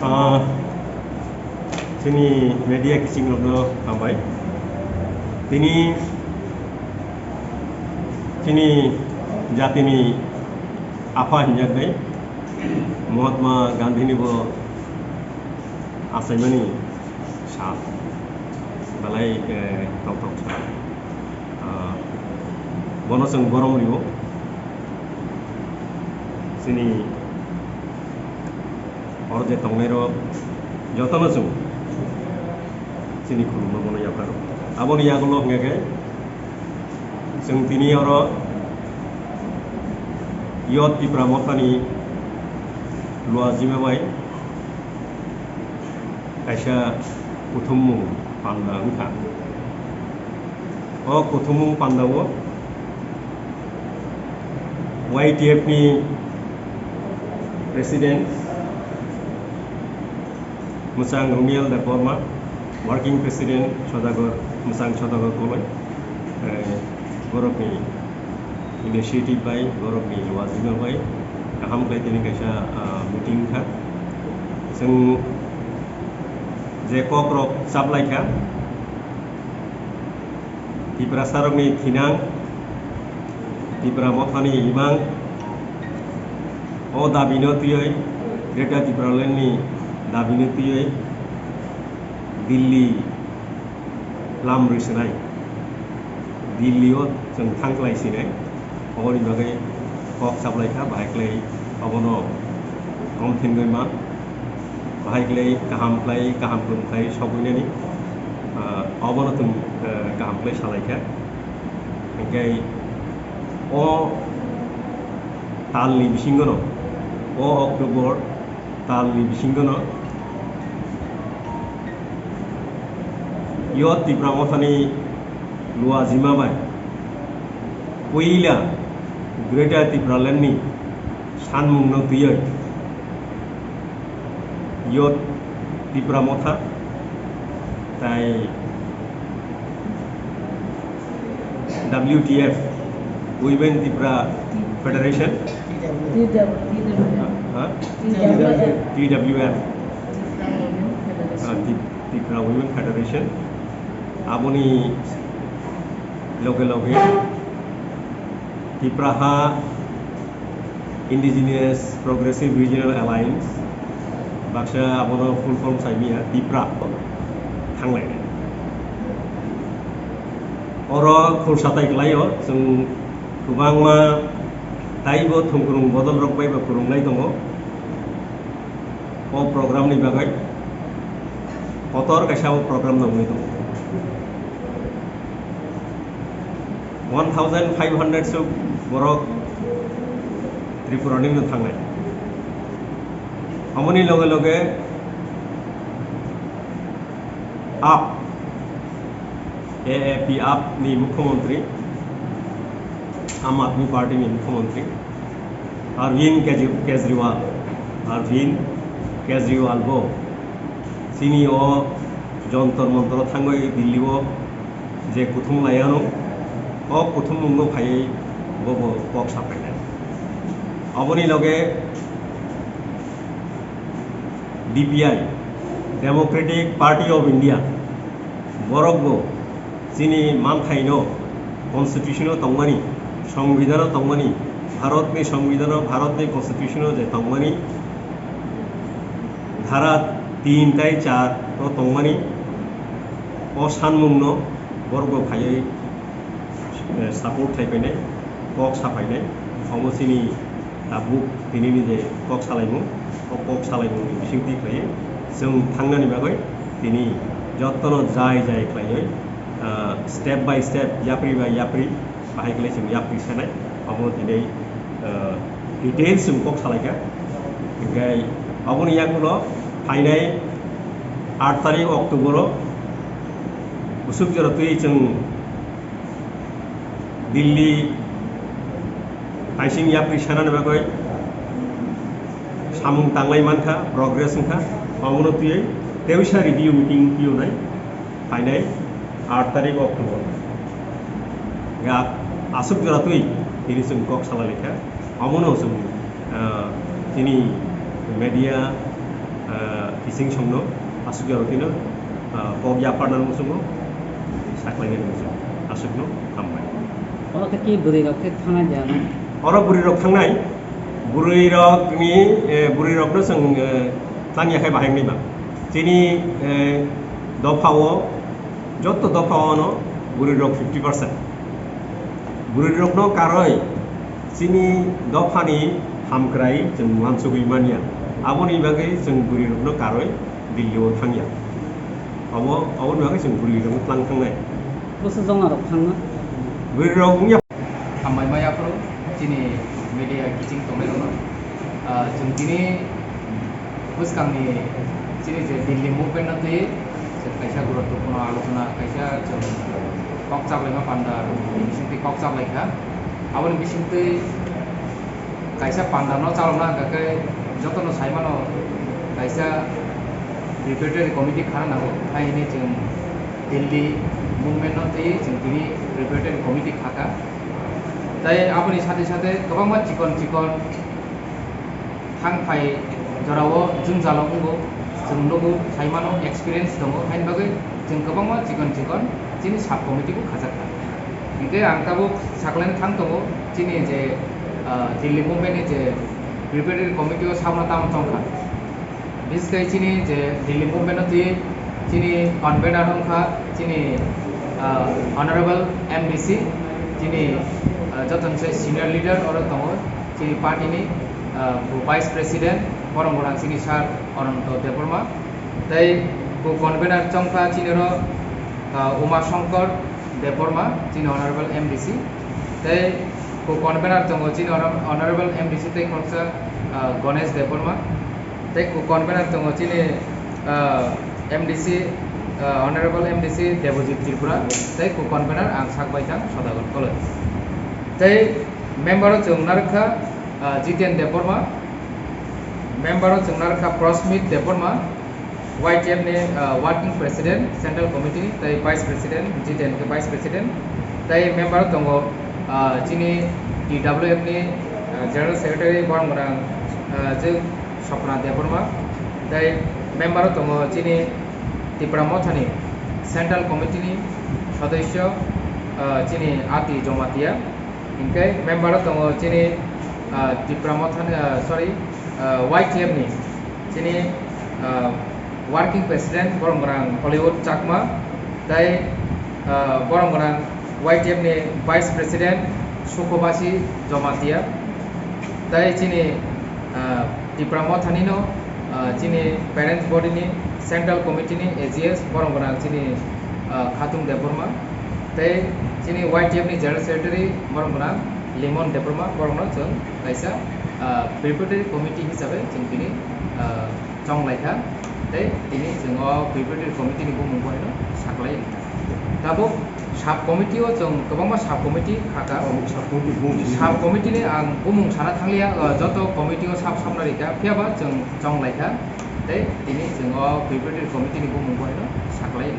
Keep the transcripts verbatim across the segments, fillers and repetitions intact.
Ah, chini media kiching rokno hambai. Tini chini jatini apha hinjaknai Mahatma Gandhini bo achaimani sal belai, eh, tongthok sal. Ah, bono chwng borom rio. Chini oro je tongnai rok jotono chwng chini khulumma bono yapharw. Aboni yagulo hwnkhe chwng tini oro Youth Tipra Mothani luajima bai kaisa kuthumung panda wngkha. O kuthumung pandao Y T F ni President Mwchang Rumial Debbarma, Working President Sodagar, Mwchang Sodagar Koloi, eh, borokni initiative bai, borokni luajima bai kaham khlai tini kaisa, ah, meeting wngkha. Chwng je kokrok chaplaikha, Tiprasarokni thinang, Tipra Mothani imang, o dabino twiwi, Greater Tipraland ni dabino twiwi Delhi lam rwi swnai, Delhi o chwng thang khlai sinai, oboni bagwi kok chaplaikha, bahai khlai obono kom thengwi man. Bahai khlai kaham khlai, kaham kwrwng khlai sogwinani, ah, obono chwng, ah, kaham khlai salaikha. Hinkhe o talni bisingono, o October talni bisingono Youth Tipra Mothani luajima bai puila Greater Tipraland ni sanmungno twiwi Youth Tipra Motha tai W T F, Women Tipra Federation, T W F. Ha? T W F. T W F. Tipra Women Federation. Ah, Tip-, Tipra Women Federation. Aboni loge loge Tipraha Indigenous Progressive Regional Alliance, baksa abono full form saimiya, Tipra, thanglai. Oro khursa tai kwlaio, chwng kwbangma taibo thwngkwrwng bodol rok bai bo kwrwngnai tongo. O program ni bagwi kotor kaisa o program nangwi tongo. One thousand five hundred suk borok Tripura ni no thangnai. Amoni loge loge up, A A P up ni mukhyamantri, Aam Aadmi Party ni mukhyamantri Arvind Kej-, Kejriwal, Arvind Kejriwal bo chini o Jantar Mantar o thangwi Delhi o je kuthum lai ano, o kuthumungno phaiwi bo bo kok sapainai. Aboni loge D P I, Democratic Party of India, borok bo chini manthaino constitution o tongmani, songbidhano tongmani, Bharatni songbidhano, Bharatni constitution o je tongmani, dhara tin tai char o tongmani, o sanmungno borok bo phaiwi, eh, support khai painai, kok sa painai, omo chini tabuk tinini je kok salaimung, o kok salaimungni bisingtwi khlaiwi chwng thangnani bagwi tini jotono jai jai khlaiwi, ah, step by step, yapri by yapri, bahai khlai chwng yapri sanai, omo tini, ah, details chwng kok salaikha. Hinkhe aboni yagulo phainai aat tarik October o bwswk jora twi chwng Delhi taising yapri sanani bagwi samung tanglai mankha, progress wngkha, omono twiwi tewisa review meeting twiwi nai phainai aat tarik October. Ga aswk jora twi tini chwng kok salai laikha, omono chwng, ah, chini media Ah, kising songno aswk ya tino, ah, kok ya partner muchungo saklai ni muchung aswkno hambai. Oro khe ki bwrwi rok khe thangnai de ano? Oro bwrwi rok thangnai, bwrwi rok ni, eh, bwrwi rok no chwng, eh, tang ya khai bahai ni ba. Chini, eh, dopha o, jotto dopha o no bwrwi rok fifty percent. Bwrwi rok no karoi chini dopha ni hamkrai chwng uansugwi manya. Aboni bagwi chwng bwrwi rok no karoi Delhi o thangya. Obo, oboni bagwi chwng bwrwi rok no tlang thangnai. Bwswk jona rok thangna? Bwrwi rok wngya. Hambai maya phuru chini media kiching tongnai rok no. Ah, chwng tini bwskangni chini je Delhi movement no twi chwng kaisa guruttwpurno alochona kaisa chwng kok chaplaima panda bisingtwi kok chaplaikha. Aboni bisingtwi kaisa panda no chalokna hwnkha khe jotono saimano kaisa preparatory committee khana nango, hai hwnwi chwng Delhi movement no twi chwng tini preparatory committee khakha. Tai aboni sate sate kwbangma chikon chikon thang phai jorao jwngjalo wngo, chwng nugo, saimano experience tongo, haini bagwi chwng kwbangma chikon chikon chini sub committee bo khajakha. Hinkhe ang tabuk saklaina thang tongo, chini je, ah, Delhi movement ni je preparatory committee o sabna tamo tongkha. Biskai chini je Delhi movement o twi chini convener wngkha chini, ah, Honorable M D C, chini, ah, jotono se senior leader oro tongo chini party ni, ah, bo vice president borok gwnang chini sir Ananto Debbarma, tei bo convener chongkha chini oro, ah, Uma Shankar Debbarma, chini Honorable M D C, tei bo convener tongo chini Honor-, Honorable M D C tei khoroksa, ah, Ganesh Debbarma. Tei ku convener tongo chini, ah, M D C, ah, Honorable M D C Debojit Tripura, tei ku convener ang sak bai tang Sodagon Koloi. Tei member o chwng narwkha, ah, Jiten Debbarma, member o chwng narwkha Prosmit Debbarma, Y T F ni, ah, working president Central Committee ni, tei vice president Jiten khe vice president, tei member o tongo, ah, chini T W F ni, ah, general secretary borok gwnang, ah, je Sopna Debbarma, tei member o tongo chini Tipra Mothani Central Committee ni sodosyo, ah, chini Ati Jomatia, hinkhe member o tongo chini, ah, Tipra Mothani, ah, sorry, ah, Y T F ni chini, ah, working president borok gwnang Hollywood Chakma, tei, ah, borok gwnang Y T F ni vice president Sukhobasi Jomatia, tei chini, ah, Tipra Mothani no, ah, chini parents body ni central committee ni A G S borok gwnang chini, ah, Khatung Debbarma, tei chini Y T F ni general secretary borok gwnang Limon Debbarma, borok no chwng kaisa, ah, preparatory committee hisabe chwng tini, ah, chong lai kha, tei tini chwng o preparatory committee ni bumung bo haino saklai. Tabuk sub committee o chwng kwbangma sub committee kha kha. Oh, sub committee bumung. Sub committee ni ang bumung sana thang liya, uh, joto committee o sub sub na rikha, phiya ba chwng chong lai kha, tei tini chwng o preparatory committee ni bumung bo haino saklai.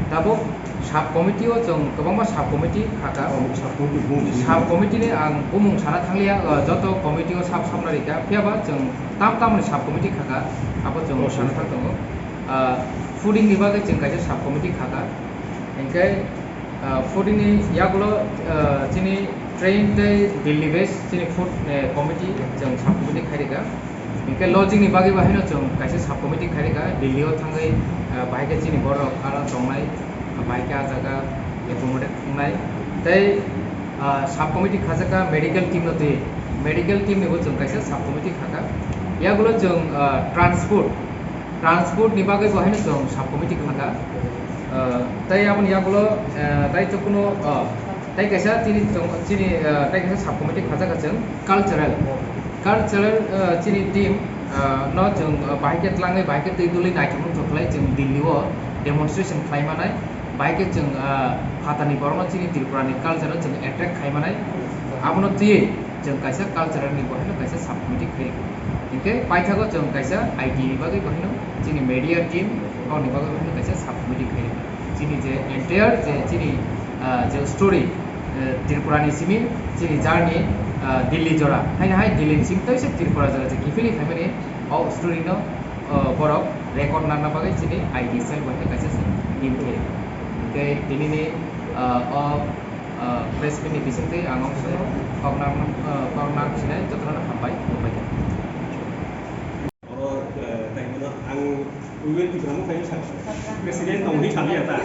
Tabuk sub committee o chwng kwbangma sub committee kha kha. Oh, sub committee bumung. Sub committee ni ang bumung sana thang liya, uh, joto committee o sub sub na rikha, phiya ba chwng tam tam ni sub committee kha kha, abo chwng sana thang tongo. Ah, fooding ni bagwi chwng kaisa sub committee kha kha. Hinkhe, ah, fooding ni yagulo, ah, chini train tei Delhi based chini food, eh, committee chwng sub committee khai rikha. Hinkhe lodging ni bagwi bo haino chwng kaisa sub committee khai rikha. Delhi o thangwi, ah, bahai khe chini borok aro tongnai, bahai khe ah jaga accommodate wngnai. Tei, ah, sub committee khajakha medical team no twi, medical team ni bo chwng kaisa sub committee kha kha. Yagulo chwng, ah, transport, transport ni bagwi bo haino chwng sub committee kha kha. Ah, tei aboni yagulo, ah, tei chukunu, ah, tei kaisa chini chwng, chini, ah, tei kaisa sub committee khajakha chwng cultural. Cultural, ah, chini team, ah, no chwng, ah, bahai khe tlangwi, bahai khe twi dulwi naithokno chokhlai chwng Delhi o demonstration khlai manai. Bahai khe chwng, ah, phatani borokno chini Tripura ni culture no chwng attract khai manai. Abono twiwi chwng kaisa cultural ni bo haino kaisa sub committee khai rikha. Hinkhe paithago chwng kaisa I T ni bagwi bo haino chini media team, boni bagwi bo haino kaisa sub committee khai rikha. Chini je entire je chini, ah, je story, eh, Tripura ni simi chini journey, ah, Delhi jora, haino hai Delhi ni simi tei se Tripura jora je kiphilwi phaimani o story no O borok record narna bagwi chini I D cell bai kaisa se him khe. Tei tinini, ah, o, ah, press meet ni bisingtwi ang ongsono kok narno, ah, kok narsinai jotono hambai, hambai kha. Oro, eh, tei bono ang Women Tipra Motha ni president tong hwnwi salia ta.